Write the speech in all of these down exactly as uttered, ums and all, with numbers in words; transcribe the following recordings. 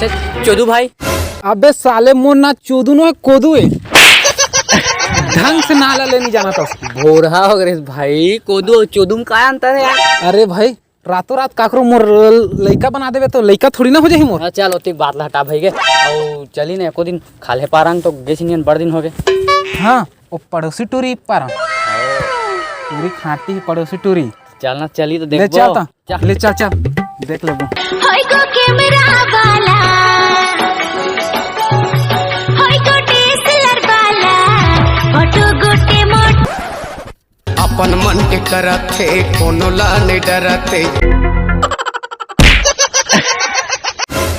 चोदू भाई। अबे साले, मोर ना चोदू नो हे, कोदू हे। ढंग से नाला ले नहीं जाना तो। भोरहा हो गए भाई, कोदू और चोदू में का अंतर है यार? अरे भाई, रातों रात काकरो मोर लइका बना देबे तो लइका थोड़ी ना हो जाही मोर। हाँ, चल, ओतिक बात ला हटा भाई के। अउ चली ना, एको दिन खाल्हे पारन तो गेस नियन बड़ दिन हो गए। हाँ, ओ पड़ोसी टूरी पारन। टूरी खाटी पड़ोसी टूरी। चल ना, चली तो ले देखबो। चल तो। चल। ले चल, चल। देख लेबो। होय गो कैमरा वाला, होय गो डीएसएलआर वाला, फोटो गोटे मोट। अपन मन के करत हे, कोनो ला नहीं डरत हे।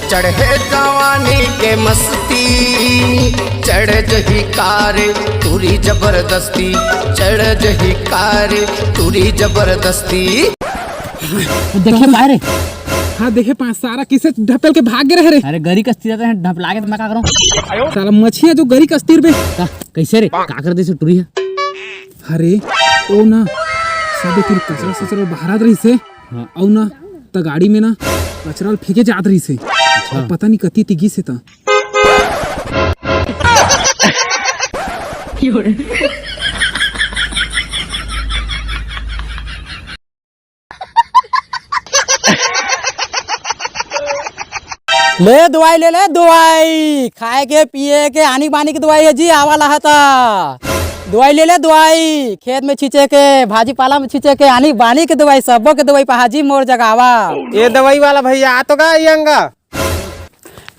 चढ़े जवानी के मस्ती, चढ़ जही कार, टूरी जबरदस्ती, चढ़ जही कार, टूरी जबरदस्ती। देखे पाए रे। हाँ, देखे पाए, सारा किसे ढपेल के भाग गे रहे रे। अरे, गरी कस्तीर रहे, ढपला के तो मैं का करूँ? साला मछिया जो गरी कस्तीर बे। का? कैसे रे? का कर दे से टूरी है? अरे, ओ ना, सब एक कचरा सचरा बाहर आत रहिस हे। हाँ। अउ ना, त गाड़ी में ना कचरा ल फेंके जात रहिस हे। अच्छा। अब पता नहीं कति ती गिस हे त। ले दवाई ले ले, दवाई खाए के, पिए के, आनी बानी के दवाई हे जी, आवा ला हे त। दवाई ले ले, दवाई खेत में छींचे के, भाजी पाला में छींचे के, आनी बानी के दवाई, सबो के दवाई पहा जी मोर जगह आवा। ये दवाई वाला भैया आ तो गा, ये अंगा।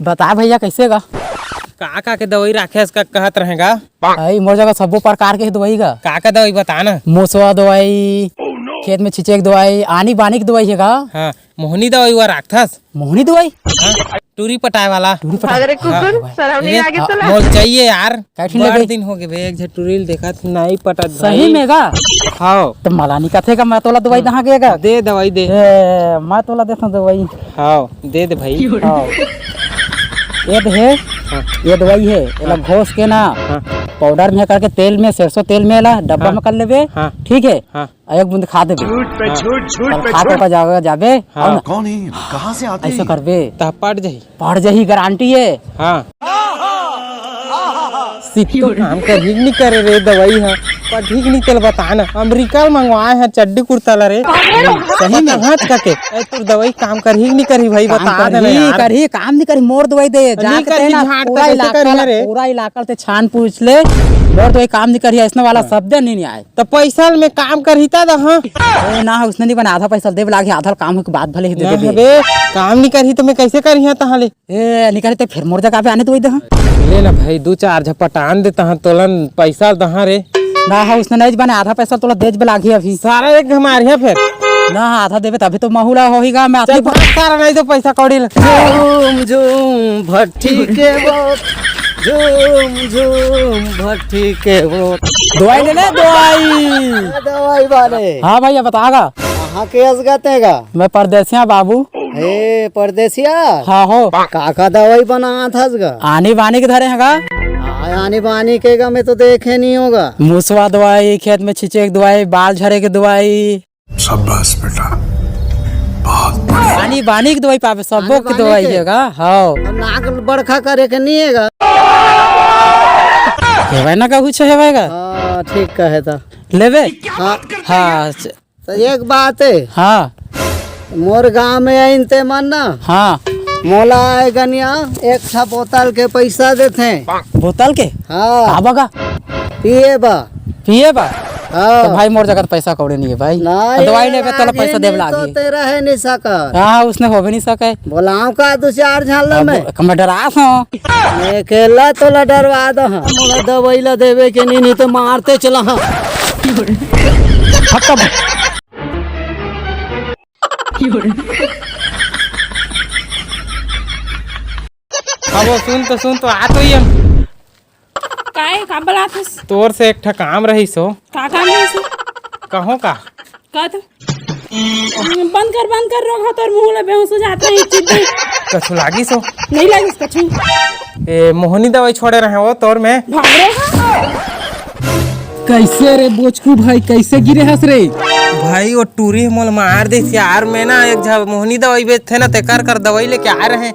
बता भैया, कैसे गा? का का के दवाई राखे हस का कहत रहेगा? भाई, मोर जगह सब्बो प्रकार के दवाई गा। का का दवाई बता ना। मुसवा दवाई, खेत में छींचे के दवाई, आनी बानी के दवाई हे गा। हाँ, मोहनी दवाई हुआ राखथस। मोहनी दवाई? हाँ, टूरी पटाए वाला। टूरी पटाए? अरे कुकुर, हाँ। शर्म नहीं ए, लागे तोला? मोर चाहिए यार। का ठिन बड़ लेबे? दिन हो गए बे, एक झन टूरी ल देखत नहीं पटत सही भाई। में गा? हाँ। त मला नहीं कथे का, मैं तोला दवाई दहा के गा। दे दवाई दे। ए, मैं तोला देता दवाई। हाँ, दे दे भाई। हाँ। ये दे हे, हाँ। ये दवाई हे, एला हाँ। घोस के ना, हाँ। पाउडर में करके तेल में, सरसों तेल में ला, डब्बा हाँ। में कर लेबे, हाँ। ठीक है? हाँ। एक बूंद खा देबे। झूठ पे हाँ। झूठ, झूठ कल पे खा के झूठ। ओकर जगह जाबे, हाँ। और ना, कौन है ये? कहाँ से आते हैं ऐसे ये? करबे। त पट जाही। पट जाही, गारंटी है। हाँ। सित्तो काम करही कि नहीं करे रे दवाई ह? पढ़ी कि नहीं तेल बता ना। अमेरिका ल मंगवाए ह चड्डी कुर्ता ला रे। सही में? हाथ का के। ए, तोर दवाई काम करही कि नहीं करही भाई, काम बता दे ना करही, यार। करही, काम नहीं करही, मोर दवाई दे। नहीं जाके करही, ते ना, झाड़ पूरा तो कैसे इलाका करही ला, रे? पूरा इलाका ते छान पूछ ले, मोर दवाई काम नहीं करही, ऐसने वाला हाँ। शब्द नहीं, नहीं आए। त पैसा में काम करही त दहा। ए, ना, उसने नहीं बना, आधा पैसा देब लागे, आधा काम के बाद भले ही दे ना देबे। हबे, काम नहीं करही त मैं कैसे करही तहाँ ले? ए, निकाले ते फिर मोर जगह पे आने तो वही दहा। ले ना भाई, दू चार झपटान दे तहाँ तोलन पैसा दहा रे। ना हा, उसने नहीं बने, आधा पैसा तोला देज बे लागी अभी। सारा एक घमारिया फिर। ना, आधा देबे तभी तो महुला होहीगा, मैं चल आदमी भाग सारा, नहीं तो पैसा कौड़ी ले। झूम झूम भट्टी के वो, झूम झूम भट्टी के वो। दवाई ले ले, दवाई। दवाई वाले। हाँ भैया, बतागा। कहाँ के असगत है गा? मैं परदेसिया बाबू। ए, परदेसिया? हाँ हो। का का दवाई बनात हस गा? आनी बानी के धरे हैं गा। आ, आनी बानी के गा मैं तो देखे नहीं होगा। मुसवा दवाई, खेत में छींचे के दवाई, बाल झरे के दवाई। शाबाश बेटा, बहुत बढ़िया। आनी बानी के दवाई पाबे, सबो आनी के बानी दवाई के? है गा। हाँ। अब नाक बड़खा करे के नहीं है गा। हेवै ना का कुछ हेवै गा। हाँ, ठीक कहे था। लेबे? हाँ। हाँ, च- तो एक बात है। हाँ। मोर गांव में आइन ते मन ना। हाँ। मोला आए गनिया एक ठा बोतल के पैसा देथे। बोतल के? हाँ। का बगा? पिए बा। पिए बा? हाँ। तो भाई मोर जगह पैसा कौड़ी नहीं है भाई। नहीं, दवाई लेबे तोला पैसा देबे नहीं तो लागी। तेरा है नहीं सका। हाँ, उसने हो भी नहीं सके। बोलाओ का दो चार झन ला अब मैं? मैं डरात हूँ। मैं अकेला तोला डरवा दो हाँ। मोला दवाई ला देबे के नहीं, नहीं तो मारते चला हाँ। खत्म। अब वो सुन तो, सुन तो, आ तो ये। काय, का बलात हस? तोर से एक ठा काम रहिस हो। का काम रहिस हो? कहो का? का तो? बंद कर, बंद कर, रोग हो तोर मुंह ले बेहोश हो जात रही, चिप दे। कछु लागिस हो? नहीं लागिस कछु। ए, मोहनी दवाई छोड़े रहे हो तोर में। भाग रे। कैसे रे बोचकू भाई, कैसे गिरे हस रे? भाई, वो टूरी मोला मार देस यार। मैं ना एक झन मोहनी दवाई बेचथे ना, तेकर कर दवाई लेके आ रहे हैं।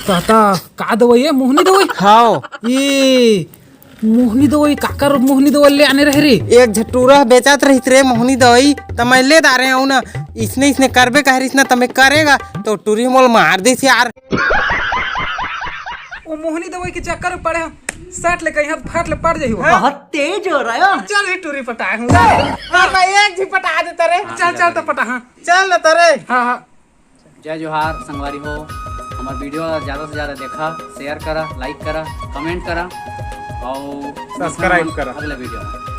ताता, का दवाई है? मोहनी दवाई? हाव। ये मोहनी दवाई, काकर मोहनी दवाई ले आने रहे रे? एक झन टूरा बेचत रहिस रे मोहनी दवाई, त मैं ले डारे हूँ ना। इसने इसने करबे कहे रहिस ना, त मैं करेगा तो टूरी मोला मार देस यार। वो मोहनी दवाई के चक्कर में पड़े हम, सट ले कहीं हाथ फट ले पड़ जाही। बहुत तेज हो रहा है। चल भी टूरी पटाए हूँ। हाँ, मैं एक झी पटा देता रे। चल, चल तो पटा, हाँ। चल ना तरे। हाँ, हाँ। जय जोहार संगवारी हो, हमार वीडियो ला ज्यादा से ज्यादा देखा, शेयर करा, लाइक करा, कमेंट करा और सब्सक्राइब करा। अगला वीडियो में।